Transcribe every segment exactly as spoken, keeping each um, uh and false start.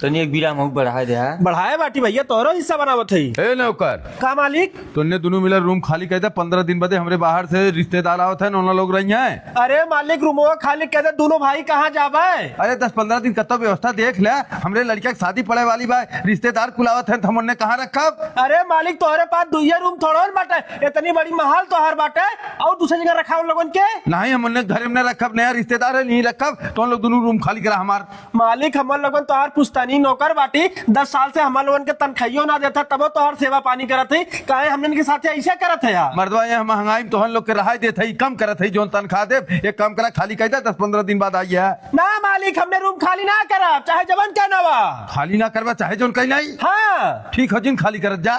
तनी एक बीरा हमहू बढ़ाए दे, हाँ? बढ़ाए बाटी भइया, तोहरो हिस्सा बनावत हई। ए नौकर। का मालिक? तोन्ने दुनू मिलर रूम खाली कइ दे, पन्द्रह दिन बदे हमरे बाहर से रिश्तेदार आवत हैं, उन्हन लोग रही हैं। अरे मालिक, रूमवा खाली कइ दे, दुनू भाई कहाँ जाबे? अरे दस पन्द्रह दिन कत्तो व्यवस्था देख ले, हमरे लड़किया के शादी पड़े वाली बा, रिश्तेदार कुल आवत हैं, त हम उन्हें कहाँ रखब? अरे मालिक, तोहरे पास दुइये रूम थोड़न बाटे, इतनी बड़ी महल तोहर बाटे, अउर दूसरे जगह रखा उन लोगन के? नहीं, हम उन्हें घर में न रखब, नया रिश्तेदार है, नहीं रखब, तो उन लोग दुनू रूम खाली करा हमार। मालिक, हमन लोगन तोहार पुश्तैनी नौकर बाटी, दस साल से हमन लोगन के तनखाइयो ना देत ह, तबो तोहार सेवा पानी करत हई, काहे हमन के साथे ऐसे करत ह यार? मर्दवा, ये महंगाई में तोहन लोग के रहाई देत हई, कम करत हई, जौन तनखा देब, एक काम करा, खाली कइ दे, दस पन्द्रह दिन बाद आइए। ना मालिक, हमने रूम खाली ना करब, चाहे जवन कहना बा। खाली ना करबा, चाहे जौन कहना ही? हाँ। ठीक हो, जिन खाली करत जा।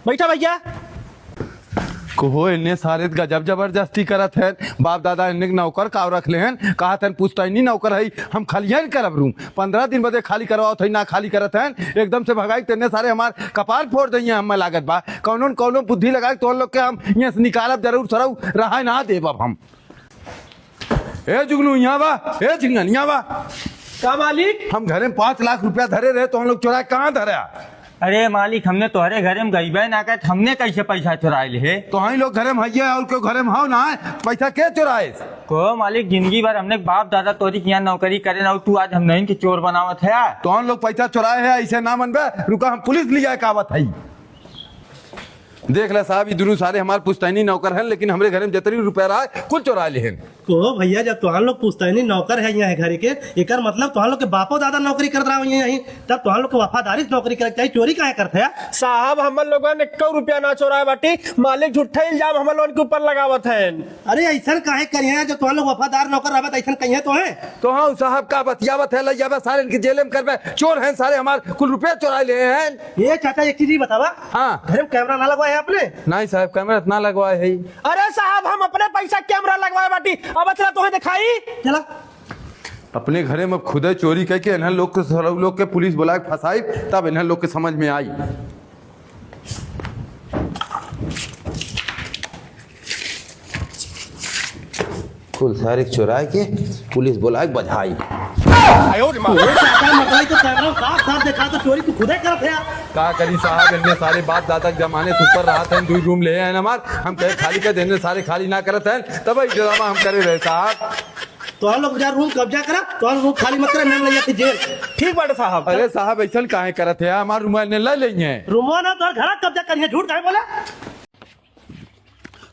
बैठा भइया। कहो, इन्ने सारे त गजब जबरदस्ती करत हैं। बाप दादा इन्ने के नौकर काव रख ले हैं, कहत हैं पुश्तैनी नौकर है, हम खलियन करब रूम। पन्द्रह दिन बदे खाली करवावत है, ना खाली करत हैं, एकदम से भगाई, तेने सारे हमार कपार फोड़ दइए, हमें लागत बा। कौनो न कौनो बुद्धि लगाई, तोहन लोग के हम यहाँ से निकालब जरूर, सरऊ रहा ना देब अब हम। ए जुगनू, यहाँ बा। ए झिंगन, यहाँ बा। का मालिक? हम घरे में पाँच लाख रुपया धरे रहे, तोहन लोग चोराए कहाँ धरे? अरे मालिक, हमने तोहरे घरे में गइबे ना करे, हमने कैसे पैसा चोराए ले? तोहई लोग घरे में हइये, अउर केहू घरे में हौ ना, पैसा के चोराए? कहो मालिक, जिंदगी भर हमने बाप दादा तोरी के यहाँ नौकरी करे ना, तू आज हमने के चोर बनावत ह। तोहन लोग पैसा चोराए ह, ऐसे ना मनबे, रुका, हम पुलिस लियाए के आवत हई। देख ले साहब, ई दुनू सारे हमार पुश्तैनी नौकर हैं, लेकिन हमरे घरे में जितनी रुपया रहा, कुल चोराए ले हैं। कहो भइया, जब तोहार लोग पुश्तैनी नौकर है यहाँ घरे के, एकर मतलब तोहार लोग के बापो दादा नौकरी करत रहा यहाँ, तब तोहार लोग के वफादारी से नौकरी करे के चाही, चोरी काहे करत है? साहब, हमन लोगन एक्को रुपया ना चोराए बाटी, मालिक झूठा इल्जाम हमन लोगन के ऊपर लगावत हैं। अरे, ऐसन काहे करिहे, जब तोहार लोग वफादार नौकर रहबे, त ऐसन कहिए तो है। तो हाँ साहब, का बतियावत है, लइयाबे सारे इनके जेले में करबे, चोर हैं सारे, हमार कुल रुपया चोराए ले हैं। ए चाचा, एक चीज ही बतावा। हाँ। घरे में कैमरा ना लगवाए है आपने? नहीं साहब, कैमरा इतना लगवाए है। अरे साहब, हम अपने पैसा कैमरा लगवाए बाटी, अब चला तोहे दिखाई। चला। अपने घरे में खुदे चोरी करके इन्हन लोग के, सरऊ लोग के पुलिस बुलाए के फंसाई, तब इन्हन लोग के समझ में आई। कुल सारे चोराए के पुलिस बोलाए के बजाई। अरे चाचा, मतलब तो कैमरा साफ साफ देखा तो चोरी तू खुदे करत है। का करी साहब, इनने सारे बाप दादा के जमाने से ऊपर रहत हैं, दुई रूम ले हैं हमार, हम कहे खाली कर देने, सारे खाली ना करत हैं, तब ई ड्रामा हम करे रहे साहब। तोहन लोग जा रूम कब्जा करा, तोहन रूम खाली मत करा, नाम ले जाती जेल। ठीक बाटे साहब। अरे साहब, ऐसन काहे करत है? हमार रूम ने ले लेंगे। रूमवा ना, तोहर घरा कब्जा करिए, झूठ काहे बोला?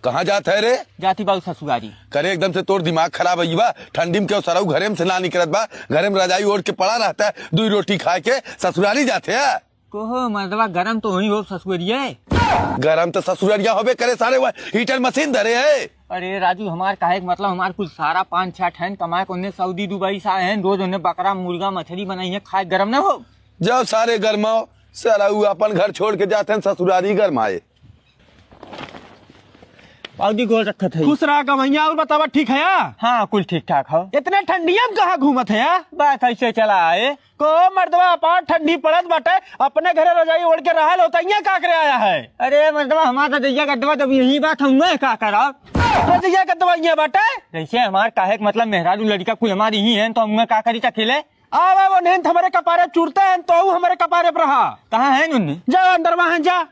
कहाँ जात है रे? जाती बाबू ससुरारी। करे एकदम से तोर दिमाग खराब है बा, ठंडी में क्यों सरऊ घरे में से ना निकलत बा, घरे में रजाई ओढ़ के पड़ा रहता है, दुई रोटी खाए के ससुरारी जात है। कहो मर्दवा, गरम तो होई हो ससुरिये। गरम तो ससुररिया होबे करे सारे, वो हीटर मशीन धरे है। अरे राजू, हमार काहे के मतलब, हमार कुल सारा पाँच छह ठहन कमाए के उन्हें सऊदी दुबई से आए हैं, रोज उन्हें बकरा मुर्गा मछली बनाई है, खाए गरम ना हो। जाओ सारे गरमाओ, सारा ऊ अपन घर छोड़ के जाते हैं ससुरारी गरमाए। बाबूजी गोल रखत है। खुश रहा गवैया, और बतावा ठीक है या? हाँ, कुल ठीक ठाक हो। इतने ठंडिया में कहाँ घूमत है या? बस ऐसे चला आए। को मर्दवा, अपार ठंडी पड़त बाटे, अपने घरे रजाई ओढ़ के रहल होता, इहाँ का करे आया है? अरे मर्दवा, हमार रजइया गद्दवा जब यही बात, हम मैं का करब? रजइया गद्दवा इहाँ बाटे? जैसे हमार काहे के मतलब मेहरारू लड़िका कुल हमार यही हैं, तो हम मैं का करी अकेले? आवा वो नेंत हमरे कपारे चुरते हैं, तो हमरे कपारे पर रहा। कहाँ हैं उन्हें? जा अंदर वहाँ जा।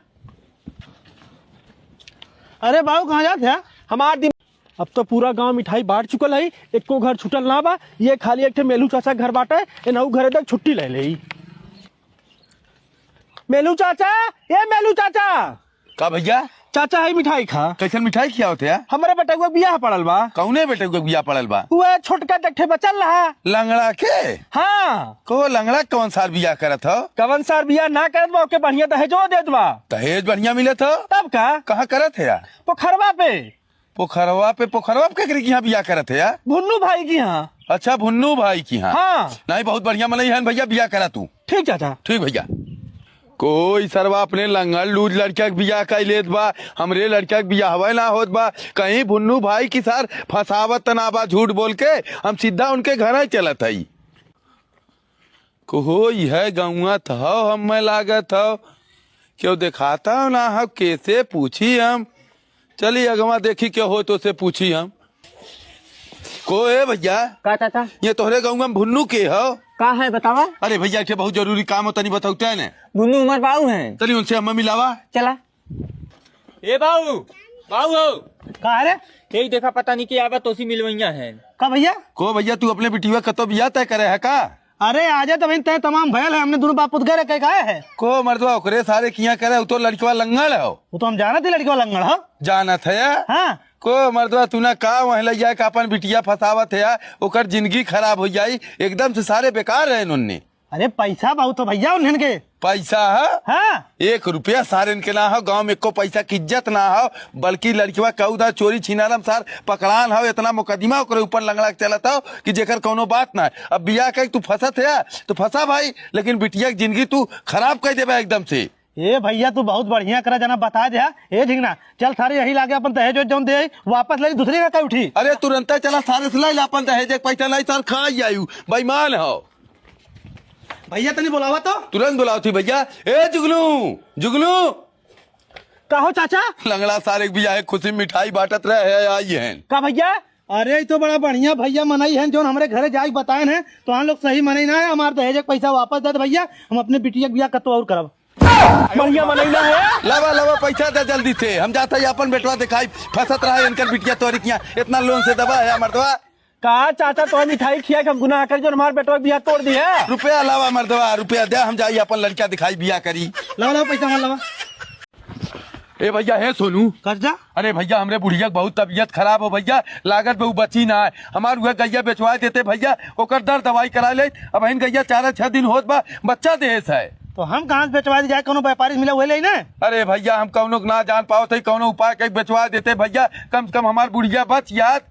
अरे बाबू, कहाँ जात है? हमार दिम- अब तो पूरा गांव मिठाई बांट चुकल है, एको घर छूटल ना बा। ये खाली एक ठे मेलू चाचा घर बाटे, एनहू घरे तक छुट्टी ले लेई। मेलू चाचा, ए मेलू चाचा। का भैया? चाचा, है मिठाई खा। कैसन मिठाई खियावत है? हमरे बेटउआ के बियाह पड़ल बा। कौने बेटउआ के बियाह पड़ल बा? उहे छोटका देखे बचल रहा। लंगड़ा के? हाँ। को लंगड़ा कौन सार बियाह करत हो? कौन सार बियाह ना करत बा, ओके बढ़िया दहेजो देत बा। दहेज बढ़िया मिलत हो? तब का? कहाँ करत है यार? पोखरवा पे। पोखरवा पे, पोखरवा पे केकरे की यहाँ बियाह करत है यार? भुन्नू भाई की यहाँ। अच्छा, भुन्नू भाई की यहाँ। हाँ। नहीं, बहुत बढ़िया मनई है भैया, बियाह करा तू। ठीक चाचा। ठीक भैया। कोई सरवा अपने लंगड़ लूज लड़का के बियाह कर लेत बा, हमरे लड़का के बियाहवे ना होत बा। कहीं भुन्नू भाई की सार फंसावत ना बा झूठ बोल के, हम सीधा उनके घर ही चलत हई। कोई है गौवा त हौ, हमें लागत हौ, केहू देखाता ना हौ, कैसे पूछी हम? चली अगवा देखी के हो तो से पूछी हम। को ए भैया, का चाचा? ये तोहरे गौवा में भुन्नू के हौ? का है बतावा? अरे भइया, एक ठे बहुत जरूरी काम हो, तनी बतौते हैं ने। दुनू हमार बाऊ हैं। तनी उनसे हमें मिलावा। चला। ए बाऊ, बाऊ हो। का है रे? यही देखा, पता नहीं के आवा तोसी मिलवइया है। का भइया? को भइया, तू अपने बिटिया कतो बियाह तय करे है का? अरे आजा, तबहिन तय तमाम भयल है, हमने दुनू बाप पुत गए रहे, कहे का है? को मर्दवा, ओकरे सारे किया करे, उ तो लड़कवा लंगड़ हो। वो तो हम जानत ही लड़कवा लंगड़ हो। जानत है? हाँ। को मर्दवा, तू ना का वहीं लइ जाए का अपन बिटिया फंसावत है, ओकर जिंदगी खराब हो जाई, एकदम से सारे बेकार है उनने। अरे पैसा बहुत हो भइया उन्हन के। पैसा है? हाँ। एक रुपया सारेन के ना हो, गाँव में एको पैसा की इज्जत ना हो, बल्कि लड़कवा कौदा चोरी छिनारम सार पकड़ान हो, इतना मुकदमा ओकरे ऊपर लंगड़ा के चलत हो कि जेकर कौनो बात ना है। अब बियाह कइ तू फंसत है तो फंसा भाई, लेकिन बिटिया की जिंदगी तू खराब कइ देबे एकदम से। ए भइया, तू बहुत बढ़िया करा जना बता दे। ए झिंगना, चल सारे यही लागे अपन दहेज वेज जौन दे आई, वापस ले दूसरे का कहीं उठी। अरे तुरंते चला सारे से ले ला अपन दहेज के पैसा, नहीं सार खा जायू, बेईमान हो। भइया तनी बोलावा तो। तुरंत बोलावत ही भइया। ए जुगनू, जुगनू। का हो चाचा? लंगड़ा सारे के बियाह के खुशी में मिठाई बांटत रहे है, आई हैं। का भइया? अरे ई तो बड़ा बढ़िया भइया मनई हैं, जौन हमरे घरे जाके बताएन हैं, तो हम लोग सही मनई ना है, हमार दहेज के पैसा वापस दे दे भइया, हम अपने बिटिया के बियाह कतो और करब। बढ़िया मनई ना है। लावा, लावा, पैसा दे जल्दी से, हम जात ही अपन बेटवा दिखाई, फंसत रहा इनकर बिटिया तोरी किया, इतना लोन से दबा है मर्दवा। का चाचा, तो मिठाई खिया के हम गुनाह कर, जो हमार बेटवा के बियाह तोड़ दी है? रुपया लावा मर्दवा, रुपया दे, हम जाई अपन लड़का दिखाई बियाह करी। लावा, लावा, पैसा हमार लावा। ए भइया, हे सोनू। कर्जा? अरे भइया, हमरे बुढ़िया के बहुत तबीयत खराब हो भइया, लागत बा उ बची ना है। हमार उहे गइया बेचवाए देते भइया, ओकर दर दवाई करा ले। अबहिन गइया चार छह दिन होत बा, बच्चा देहेस है। तो हम कहाँ से बेचवाए दी जाए, कौनो व्यापारी मिला उहे ले ना? अरे भइया, हम कौनो के ना जान पावत है, कौनो उपाय कइ बेचवाए देते भइया, कम से कम हमार बुढ़िया बच जात।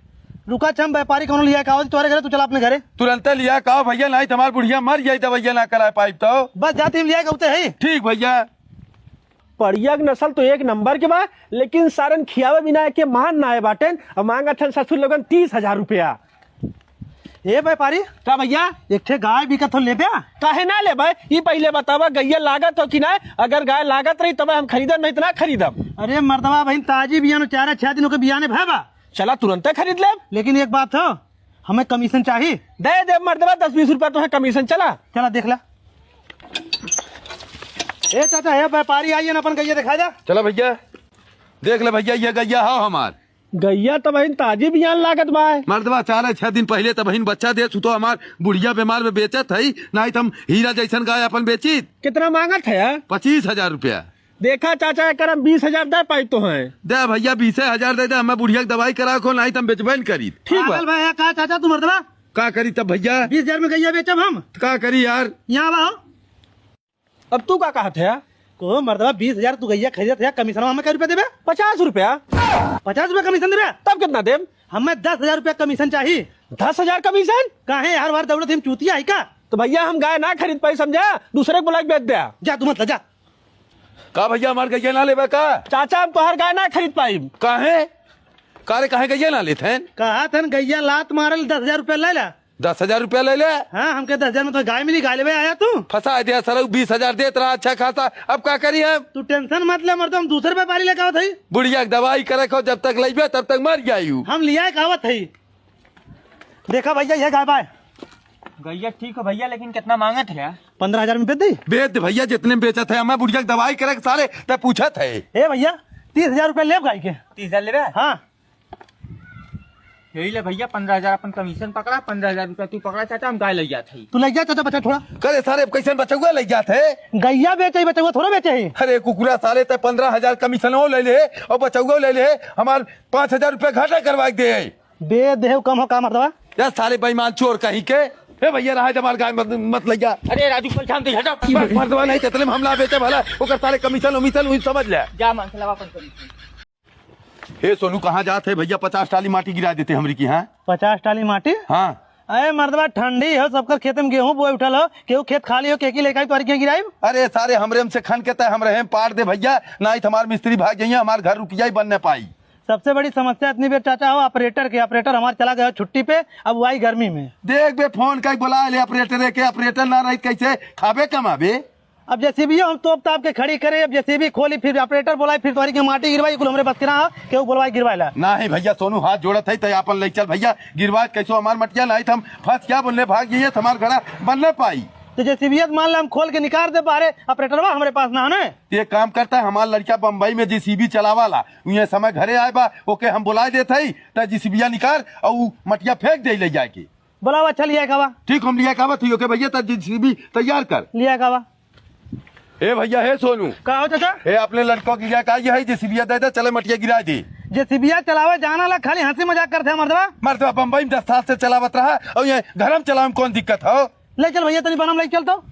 रुका, अच्छा हम व्यापारी कौनो लिया का आवत, तोहरे घरे, तू चला अपने घरे। तुरंते लिया का आओ भइया, नहीं तो हमार बुढ़िया मर जाई, दवाइया ना कराए पाइब तो। बस जाते हम लिया के उते है। ठीक भइया। पड़िया के नस्ल तो एक नंबर के बा, लेकिन सारन खियावे बिना एके मान ना आए बाटेन। अब मांगत हन ससुर लोगन तीस हजार रुपया। ए व्यापारी, का भइया? एक ठे गाय बिकत हो, लेबे? काहे ना लेबे? ई पहिले बतावा, गइया लागत हो कि ना? अगर गाय लागत रही, तबे हम खरीदब, नहीं तो ना खरीदब। अरे मर्दवा, बहिन ताजी बियान, चार छह दिन ओके बियाने भय बा। चला, तुरंते खरीद लेब। लेकिन एक बात हो, हमें कमीशन चाही। दे देब मर्दवा, दस बीस रुपया तोहे कमीशन। चला। चला देख ला। ए चाचा, हे व्यापारी आइए ना, अपन गइया दिखा जा। चला भइया, देख ले भइया, ये गइया हो हमार। गइया तो बहिन ताजी बियान लागत बा। मर्दवा, चार छह दिन पहिले तो बहिन बच्चा दे, तू तो हमार बुढ़िया बीमार में बेचत है, नहीं तो हम हीरा जैसन गाय अपन बेचित। कितना मांगत है? पच्चीस हजार रुपया। देखा चाचा, एकर हम बीस हजार दे पाई तो हैं। दे भइया, बीसे हजार दे दे, हमें बुढ़िया के दवाई करा को, नहीं तो हम बेचबे न करी। ठीक बा। पागल भइया का चाचा तू मर्दवा? का करी तब भइया? बीस हजार में गइया बेचब हम। तो का करी यार? यहाँ आवा हो। अब तू का कहत है? को मर्दवा, बीस हजार तू गइया खरीदत है, कमीशन हमें कै रुपया देबे? पचास रुपया। पचास रुपया कमीशन देबे? तब कितना देब? हमें दस हजार रुपया कमीशन चाही। दस हजार कमीशन? काहे हर बार दौड़त हम चूतिया है का? तो भइया हम गाय ना खरीद पाई, समझा? दूसरे के बुला के बेच दे। जा तू मत ले जा। का भइया, हमार गइया ना लेबे का? चाचा, हम तोहार गाय ना खरीद पाइब। काहे? का रे, काहे गइया ना लेत हैं? कहा थन गइया लात मारल, दस हजार रुपया ले ला। दस हजार रुपया ले ले? हाँ, हमके दस हजार में तो गाय मिली, गाय लेबे आया तू। फंसा दिया सरऊ, बीस हजार देत रहा अच्छा खासा, अब का करी हम? तू टेंशन मत ले मर्दवा, हम दूसरे व्यापारी लेके आवत हई। बुढ़िया के दवाई करे को, जब तक लइबे तब तक मर जायू। हम लिया के आवत हई। देखा भइया, ये गाय बाय। गइया ठीक हो भइया, लेकिन कितना मांगत है? पन्द्रह हजार में बेच दी। बेच दे भइया, जितने में बेचत है, हमें बुढ़िया के दवाई करे के सारे ते पूछत है। ए भइया, तीस हजार रुपया लेब गाय के। तीस हजार लेबे? हाँ। यही ले भइया, पन्द्रह हजार अपन कमीशन पकड़ा, पन्द्रह हजार रुपया तू पकड़ा चाचा, हम गाय ले जात हई। तू ले जा चाचा, बचा थोड़ा। करे सारे, अब कैसन बचौआ ले जात है? गइया बेचे ही बचौआ थोड़ा बेचे ही। अरे कुकुरा सारे, ते पन्द्रह हजार कमीशन ले ले और बचौआ ले ले, हमार पाँच हजार रुपया घाटा करवा के दे। बे देव कम हो का मर्दवा? यार सारे बेईमान चोर कहीं के। ए भइया, रहा हमार गाय मत, मत ले जा। अरे राजू, परेशान तो हटा। मर्दवा नहीं, तेतले में हमला बेचे भला, ओकर सारे कमीशन उमीशन उही समझ ले। जा मांग के लावा अपन कमीशन। हे सोनू, कहाँ जात है भइया? पचास टाली माटी गिरा देते हमरी की, हाँ? पचास टाली माटी? हाँ। अरे मर्दवा, ठंडी हो, सबकर खेत में गेहूं बोए उठल हो, केहू खेत खाली हो, केकी लेकाई तोहरी के गिराइब? अरे सारे, हमरे हमसे खन के तय हमरे हम पाड़ दे भइया, नहीं तो हमार मिस्त्री भाग जाइए, हमार घर रुक जाई, बन न पाई। सबसे बड़ी समस्या इतनी बेर चाचा हो ऑपरेटर के, ऑपरेटर हमार चला गया छुट्टी पे, अब वो आई गर्मी में। देख बे, फोन कई बुला ले ऑपरेटर के, ऑपरेटर ना रही कैसे खाबे कमाबे? अब जेसीबी हम तोप ताप के खड़ी करे, अब जेसीबी खोली, फिर ऑपरेटर बोलाई, फिर तोहरी के माटी गिरवाई, कुल हमरे बस के ना हो, केहू बोलवाई गिरवाए ला। नाही भइया सोनू, हाथ जोड़त है, तै आपन लइ चल भइया, गिरवाए कैसो हमार मटिया, नाही त हम फंस क्या बोलने भाग जाइए, हमार घड़ा बनने पाई। तो जेसीबी मान ला हम खोल के निकाल दे बाहरे, ऑपरेटरवा हमरे पास ना हो ना। ये काम करता है, हमार लड़का बम्बई में जेसीबी चलावाला, उहे समय घरे आए बा, ओके हम बोलाए देत हई, त जेसीबिया निकाल और उ मटिया फेंक दे ले जाके। बोलावा, अच्छा लिया कावा। ठीक, हम लिया कावा, तू ओके भइया, त जेसीबी तैयार कर। लिया कावा। ए भइया, हे सोनू। का हो चाचा? ए, अपने लड़को के लिया का ये है, जेसीबिया दे दे, चले मटिया गिरा दे। जेसीबिया चलावे जाना ला, खाली हंसी मजाक करते हैं मर्दवा। मर्दवा बम्बई में दस साल से चलावत रहा, और ये घर में चलावे में कौन दिक्कत हो? ले चल भइया, तनी बनम ले चल तो।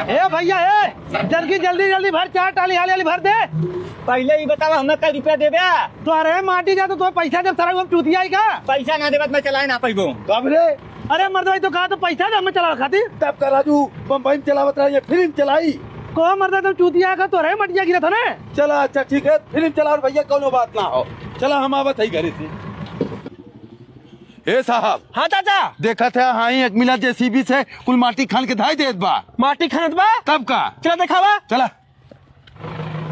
ए भइया, ए, जल्दी, जल्दी, जल्दी भर, चार टाली हाली भर दे। पहिले ई बतावा, हमें कै रुपया देबे? तो अरे माटी जा, तो तोहे पैसा देब, सारा हम चूतिया आई का? पैसा ना देबे त मैं चलाए ना पइबो। कब रे? अरे मर्दवा, ई तो कहा तो पैसा दे हमें चलावे खातिर। तब का राजू, बम्बई में चलावत रहा, ये फ्री में चलाई। को मर्दवा, तो चूतिया का, तोरे मटिया गिरा था ना। चला, अच्छा ठीक है, फ्री में चलाओ भइया, कौनो बात ना हो। चला, हम आवत है घरे से। ए साहब। हाँ चाचा। देखत है, हाँ, ही एक मिला जेसीबी से कुल माटी खान के धाई देत बा। माटी खानत बा? तब का? चला देखावा। चला।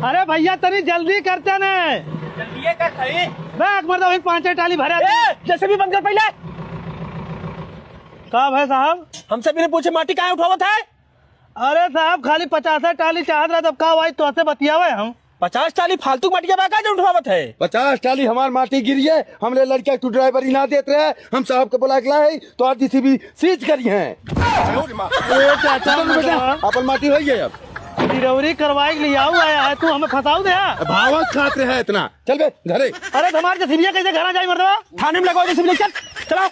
अरे भइया, तनी जल्दी करते ने। जल्दिए कर सही। बे, एक मर्दवा, वही पाँचे टाली भरे। ए, जेसीबी बंद कर पहिले। का भाई साहब? हमसे बिना पूछे माटी काहे उठावत है? अरे साहब, खाली पचासे टाली चाहत रहे, तब का भाई तोहसे बतियावे हम। पचास टाली फालतू मटिया बा का जो उठवावत है? पचास टाली हमार माटी गिरी है, हमरे लड़का के तू ड्राइवरी ना देत रहे, हम साहब के बुला के लाए, तो आज जेसीबी सीज करी हैं। ए चाचा, चल बेटा, मर्दवा। अपन माटी होई गई अब। गिरौरी करवाई के लिए आऊ आया है, तू हमें फंसाऊ दे, हाँ? भावत खात रहे इतना। चल बे, घरे। अरे, हमार जेसीबिया कैसे घरा जाई, मर्दवा? थाने में लगाओ जेसीबी, चल, चलाओ।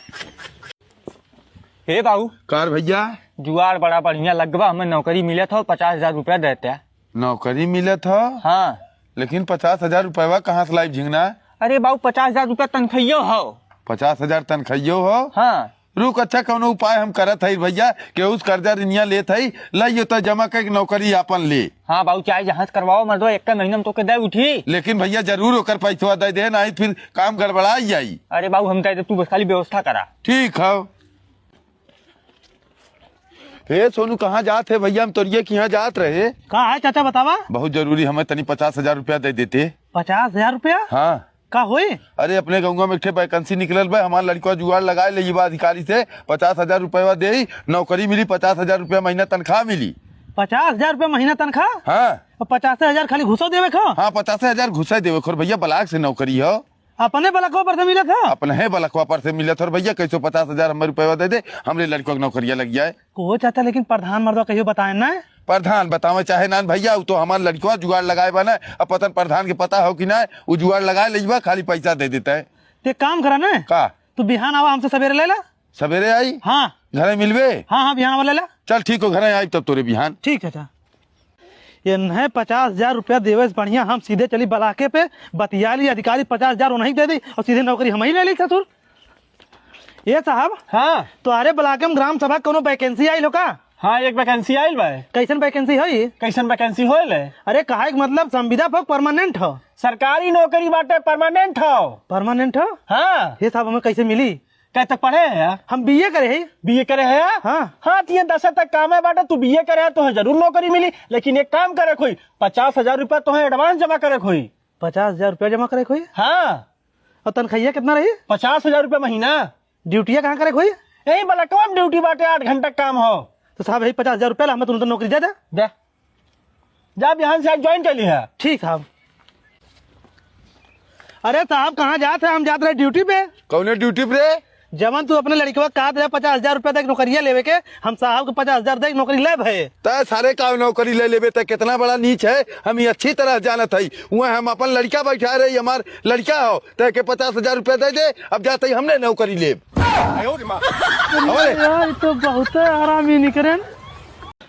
हे बाबू। कार भइया। जुआड़ बड़ा बढ़िया लगवा, हमें नौकरी मिलत हो, पचास हजार रुपया देते। नौकरी मिलत हो? हाँ। लेकिन पचास हजार रुपया कहाँ से लाइब झिंगना? अरे बाबू, पचास हजार रुपया तनखइयो हो। पचास हजार तनखइयो हो? हाँ। रुक, अच्छा, कौनो उपाय हम करत हई भइया, केहू से कर्जा रिनिया लेत हई, लइयो तो जमा करके नौकरी आपन ले। हाँ बाबू, चाहे जहाँ से करवाओ मर्दवा, एक महीना में तोके दे उठी। लेकिन भइया, जरूर ओकर पैसवा दे दे, नाही फिर काम गड़बड़ा जाई। अरे बाबू, हम दे दे, तू बस खाली व्यवस्था करा। ठीक हौ। हे सोनू, कहाँ जात है भइया? हम तोरिये के यहाँ जात रहे। का है चाचा, बतावा? बहुत जरूरी, हमें तनी पचास हजार रुपया दे देते। पचास हजार रुपया? हाँ। का होई? अरे, अपने गउँवा में एक ठे वैकेंसी निकलल बा, हमार लड़कवा जुगाड़ लगाए ले बा अधिकारी से, पचास हजार रुपया देई, नौकरी मिली, पचास हजार रुपया महीना तनख्वाह मिली। पचास हजार रुपया महीना तनख्वाह? हाँ। और पचासे हजार खाली घुसो देवे खो? हाँ, पचासे हजार घुसे देवे खो भइया, ब्लॉक से नौकरी हो। अपने बलकवा पर से मिलत ह? अपने बलकवा पर से मिलत ह। और भइया, कैसो पचास हजार हमें रुपया दे दे, हमरे लड़कवा के नौकरिया लग जाए। को चाचा, लेकिन प्रधान मर्दवा कहियो बताए ना। प्रधान बतावे चाहे ना भइया, उ तो हमार लड़कवा जुगाड़ लगाए बा ना। अब पता न प्रधान के पता हो कि ना, उ जुगाड़ लगाए लेबा, खाली पैसा दे देता है। ते काम करा ना। का? तू बिहान आवा, हमसे सवेरे ले ला। सवेरे आई? हाँ। घरे मिलबे? हाँ, हाँ, बिहान आवा ले ला। चल ठीक हो, घरे आई तब तोरे बिहान। ठीक है, अच्छा। ये नहीं, पचास हजार रुपया देवे से बढ़िया हम सीधे चली ब्लॉके पे, बतिया ली, अधिकारी पचास हजार उन्हीं दे दी और सीधे नौकरी हम ही ले ली ससुर। ये साहब। हाँ। तोहरे ब्लॉक में ग्राम सभा कोनो वैकेंसी आइल हो का? हाँ, एक वैकेंसी आइल बा। कैसन वैकेंसी है ये? कैसन वैकेंसी होइल है? अरे, कहा एक मतलब संविदा पर परमानेंट हो? सरकारी नौकरी बाटे, परमानेंट हो। परमानेंट हो? हाँ। ये साहब, हमें कैसे मिली? कहे तक पढ़े है यार? हम बीए करे है। बीए करे है यार? हाँ। हाँ, तो ये दस तक काम है बाटे, तू बीए करे है, तो जरूर नौकरी मिली। लेकिन एक काम करे कोई, पचास हजार रुपया तो है एडवांस जमा करे कोई। पचास हजार रुपया जमा करे कोई? हाँ। और तनख्वाहिया कितना रही? पचास हजार रुपया महीना। ड्यूटिया कहाँ करे कोई? यही बलकवा में ड्यूटी बाटे, आठ घंटा काम हो। तो साहब, यही पचास हजार रुपया ला, हमें तुरंत नौकरी दे दे। दे। जा, बिहान से आज ज्वाइन कर ली है। ठीक साहब। अरे साहब, कहाँ जात है? हम जात रहे ड्यूटी पे। कौने ड्यूटी पे रे? जवन तू अपने लड़कवा कहत रहे पचास हजार रुपया देके नौकरिया लेवे के, हम साहब के पचास हजार देके नौकरी लेब है। तय सारे का नौकरी ले लेबे, तय कितना बड़ा नीच है, हम ये अच्छी तरह जानत हई। वह हम अपन लड़का बैठा रही, हमार लड़का हो, तय के पचास हजार रुपया दे दे, अब जाते ही हमने नौकरी लेब। अरे यार, ये तो बहुत हरामी निकरेन।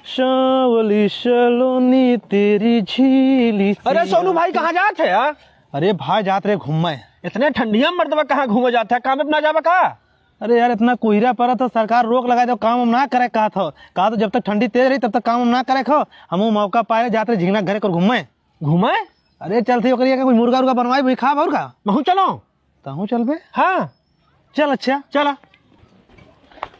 सावली सलोनी तेरी झीली अरे से सोनू भाई, आके कहाँ जात है यार? अरे भाई, जात रहे घूमे। इतने ठंडिया में मर्दवा कहाँ घूमे जात है? काम पे ना जावे का? अरे यार, इतना कोहरा पड़त हो, सरकार रोक लगा दो, काम हम ना करे कहत हो। कहा तो जब तक ठंडी तेज रही तब तक काम हम ना करे खो। हमहू मौका पाए जात रहे झिंगना घरे कर घूमे। घूमे? अरे चल थी ओकरिया के कुछ मुर्गा उर्गा बनवाई, वही खाब और का? महू चलो। तहूँ चलबे? हाँ। चल अच्छा। चला।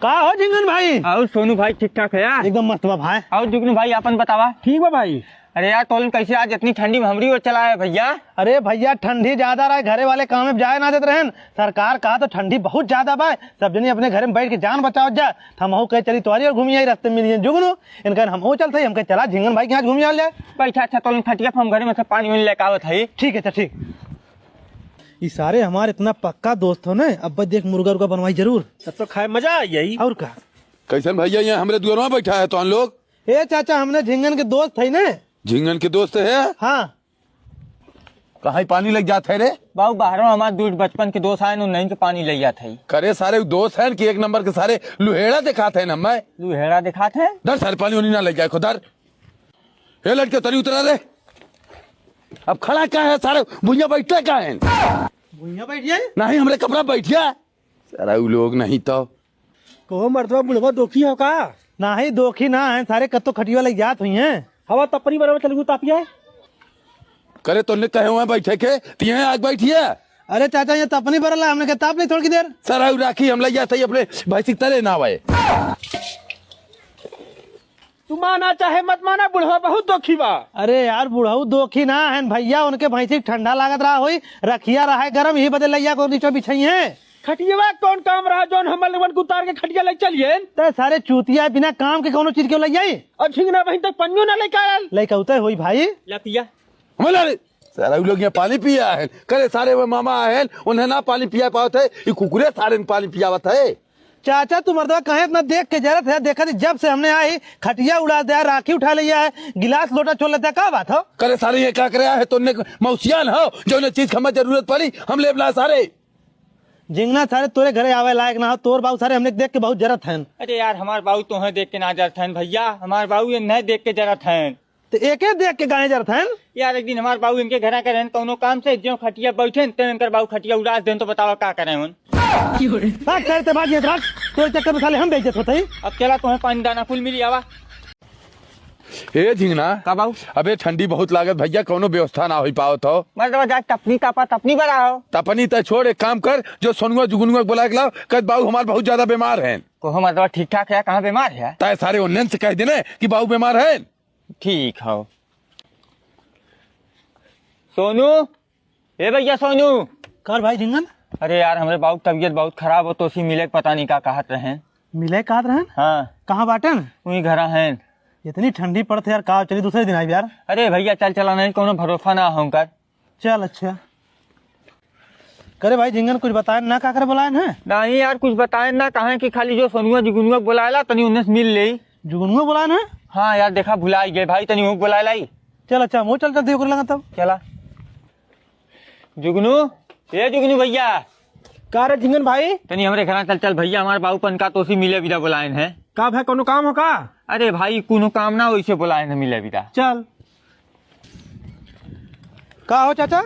का हो झिंगन भाई? और सोनू भाई ठीक ठाक है यार? एकदम मस्त बा भाई। और जुगनू भाई आपन बतावा। ठीक बा भाई। अरे यार तोलन कैसे आज इतनी ठंडी में हमरी ओर चला है भैया? अरे भैया ठंडी ज्यादा रहे, घरे वाले काम में जाए ना देत रहन। सरकार कहा तो ठंडी बहुत ज्यादा बा, सब जनी अपने घरे में बैठ के जान बचावत जा। त हमहू कहे चली तोहरी ओर घूमी आई, रस्ते में मिली जुगनू। इनका हमहू चलत हई, हमके चला झिंगन भाई के यहाँ घूमी आल जाए। बैठा अच्छा तोलन खटिया पर, हम घरे में से पानी वानी लेके आवत हई। ठीक है, अच्छा ठीक। ई सारे हमार इतना पक्का दोस्त हो न, अब देख मुर्गा उर्गा बनवाई जरूर। तब तो खाए मजा आई जाई। और का? कैसन भैया ये हमरे दुआरवा बैठा है तोहन लोग? ए चाचा, हमने झिंगन के दोस्त है न। झिंगन के दोस्त है? हाँ। कहाँ पानी लग जात है रे? बाबू बाहरों हमार दूर बचपन के दोस्त आए न, उन्हीं के पानी लग जात है। करे सारे दोस्त हैं कि एक नंबर के सारे लुहेड़ा दिखात हैं न मैं। लुहेड़ा दिखात हैं? धर सारे पानी उन्हीं ना लग जाए खुदर। ए लड़के तनी उतरा रे। अब खड़ा का है सारे, भुइया बैठते का है? भुइया बैठ जाए? नहीं हमरे कपड़ा बैठ गया। सारा उ लोग नहीं तो। कहो मर्दवा बुढ़वा दोखी हो का? नाही दोखी ना है, सारे कत्तो खटिया लग जात हुई हैं। हवा तपरी बराबर चलगू तापिया। करे तोने कहे हुए बैठे के, तिहे आग बैठिए। अरे चाचा ये तपनी बरला, हमने के ताप ले थोड़ी देर। सारा उ राखी हम लग जाते ही अपने भैंसी के तले ना आवे। तू माना चाहे मत माना, बुढ़वा बहुत दोखी बा। अरे यार, बुढ़ऊ दोखी ना हन भैया, उनके भैंसी के ठंडा लागत रहा होई, रखिया रहा है गरम, यही बदे लैया को नीचे बिछाई है। खटियवा कौन काम रहा, जौन हमर लोगन के उतार के खटिया ले चलिए? ते सारे चूतिया बिना काम के कौनो चीज के लैया आई? अब झिंगना बहिन तक पनियो ना लेके आयल। लैका उतर होई भाई। ला पिया। हमला रे, सारा उ लोग यहाँ पानी पिया है। करे सारे वो मामा आए हैं, उन्हें ना पानी पिया पावत है, ये कुकुरे सारे में पानी पियावत है। चाचा, तू मर्दवा कहे इतना देख के जरत है? देखा थी, जब से हमने आई, खटिया उड़ा दिया, राखी उठा लिया है, गिलास लोटा छोड़ लेता है, का बात हो? करे सारे, ये का करे है? तोने मौसियान हो, जौने चीज के हमें जरूरत पड़ी, हम लेब ला सारे। झिंगना सारे तोरे घरे आवे लायक ना हो, तोर बाऊ सारे हमने देख के बहुत जरत हैं। अरे यार, हमार बाऊ तोहे देख के ना जरत हैं भैया, हमार बाऊ ये नहीं देख के जरत हैं। तो एके देख के गाए जरत हैं। यार, एक दिन हमार बाऊ इनके घरा के रहन, कौनो काम से, जो खटिया बैठे, ते इनकर बाऊ खटिया उड़ास देन, तो बतावा का करें उन? बात करते बात ये बात, तोरे चक्कर में साले हम बेइज्जत होते हैं। अब चला, तुम्हें पानी दाना कुल मिली आवा। ए झिंगना। का बाऊ? अबे ठंडी बहुत लागत भैया, कौनो व्यवस्था ना होई पावत हो। मर्दवा जा तपनी तापा, तपनी बड़ा हो। तपनी त छोड़, एक काम कर, जो सोनुआ जुगनुआ के बुला के लाओ, कह बाऊ हमार बहुत ज्यादा बीमार हैं। कोहो मर्दवा ठीक ठाक है, कहाँ बीमार है? तय सारे उन्नन से कह देने कि बाऊ बीमार हैं। ठीक हो। सोनू, ए भैया सोनू। कर भाई झिंगन? अरे यार, हमरे बाऊ के तबीयत बहुत खराब हो, तो उसी मिले के पता नहीं का कहत रहें। मिले कहत रहें? हाँ। कहाँ बाटेन? वहीं घरा हैं। इतनी ठंडी पड़त है यार, का चली दूसरे दिन आइब यार। अरे भैया चल चला, नहीं कौनो भरोसा ना हो उनकर। चल अच्छा। करे भाई झिंगन कुछ बताएन ना, का करे बुलाएन है? नहीं यार, कुछ बताएन ना, कहें कि खाली जो सोनुआ जुगनुआ बुलाएला, तनी उन्हें से मिल लेई। जुगनुआ बुलाएन है? हाँ यार, देखा भुलाई गए भाई, तनी उनको बुलाए लाई। चल अच्छा, हम चल चल देख लगा तब। चला। जुगनू, ए जुगनू भैया। का रे झिंगन भाई? तनी हमरे घरा चल चल भैया, हमार बाऊ पन का तोसी मिले बिदा बुलाएन है। का भाई, कोनो काम हो का? अरे भाई, कोनो काम ना, वैसे बुलाएन है मिले बिदा। चल। का हो चाचा?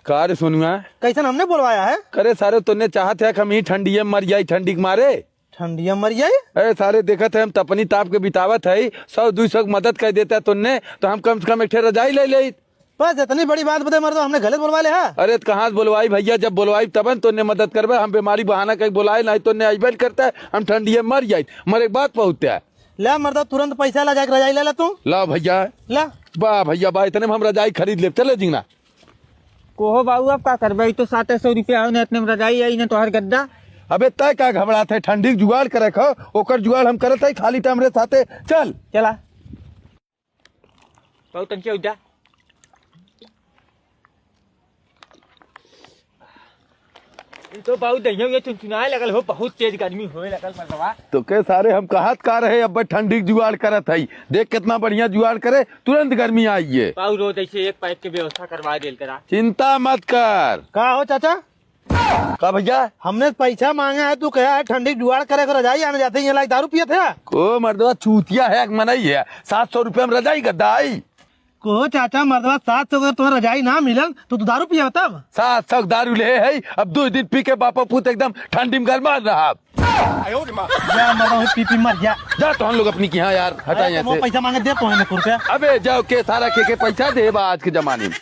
का रे सोनुआ? कैसन हमने बुलवाया है? करे सारे, तोने चाहत है कि हम ही ठंडिये में मर जाई ठंडी के मारे? ठंडिया मर जाई? अरे सारे, देखत है हम तपनी ताप के बितावत है, सौ दुई सौ के मदद कर देता तोने, तो हम कम से कम एक ठे रजाई ले लेइत। बस इतनी बड़ी बात बदे मर्दवा, हमने गलत बुलवा ले हा। अरे तो कहाँ से बुलवाई भैया, जब बुलवाई तबन तोने मदद करबे, हम बीमारी बहाना कहीं बुलाए नहीं, तोने अइबे न करता है, हम ठंडिये मर जाइत, मरे के बात पहुँचते है। ले मर्दवा, तुरंत पैसा ला जाके रजाई ले ला तू। ला भैया। ला। वाह भैया वाह, इतने में हम रजाई खरीद लेब। चले जिंगना। कोहो बाबू, अब का करबे? ई तो साते सौ रुपया हो, न इतने में रजाई आई, न तोहर गद्दा। अबे तय का घबरात है, ठंडी के जुगाड़ करे खो, ओकर जुगाड़ हम करत है, खाली टाइम रे साथे चल। चला। बाबू तन के उठा। ई तो बाबू दहिया ये चुनचुनाए लगल हो, बहुत तेज गर्मी होए लगल मर्दवा। तो के सारे हम कहत का रहे, अब ठंडी के जुगाड़ करत है, देख कितना बढ़िया जुगाड़ करे, तुरंत गर्मी आई है। बाबू रोज ऐसे एक पैक के व्यवस्था करवा देल करा। चिंता मत कर। का हो चाचा? का भैया? हमने पैसा मांगा है, तू कहा है ठंडी जुगाड़ करे को रजाई आने जाते ही ये लाई दारू पियत है। को मर्दवा चूतिया है, एक मनई है, सात सौ रुपया में रजाई गद्दा आई। को चाचा मर्दवा, सात सौ अगर तुम्हें रजाई ना मिलन तो तू दारू पिया तब? सात सौ दारू ले है, अब दो दिन पी के बापा पूत एकदम ठंडी में गरमात रहा। जा मर्दवा, पी पी मर जा। जा तो हम लोग अपनी की, हाँ यार, हटा अरे यहाँ तो से। पैसा मांगे दे तो है रुपया। अबे जाओ के सारा के के पैसा दे बा आज के जमाने में।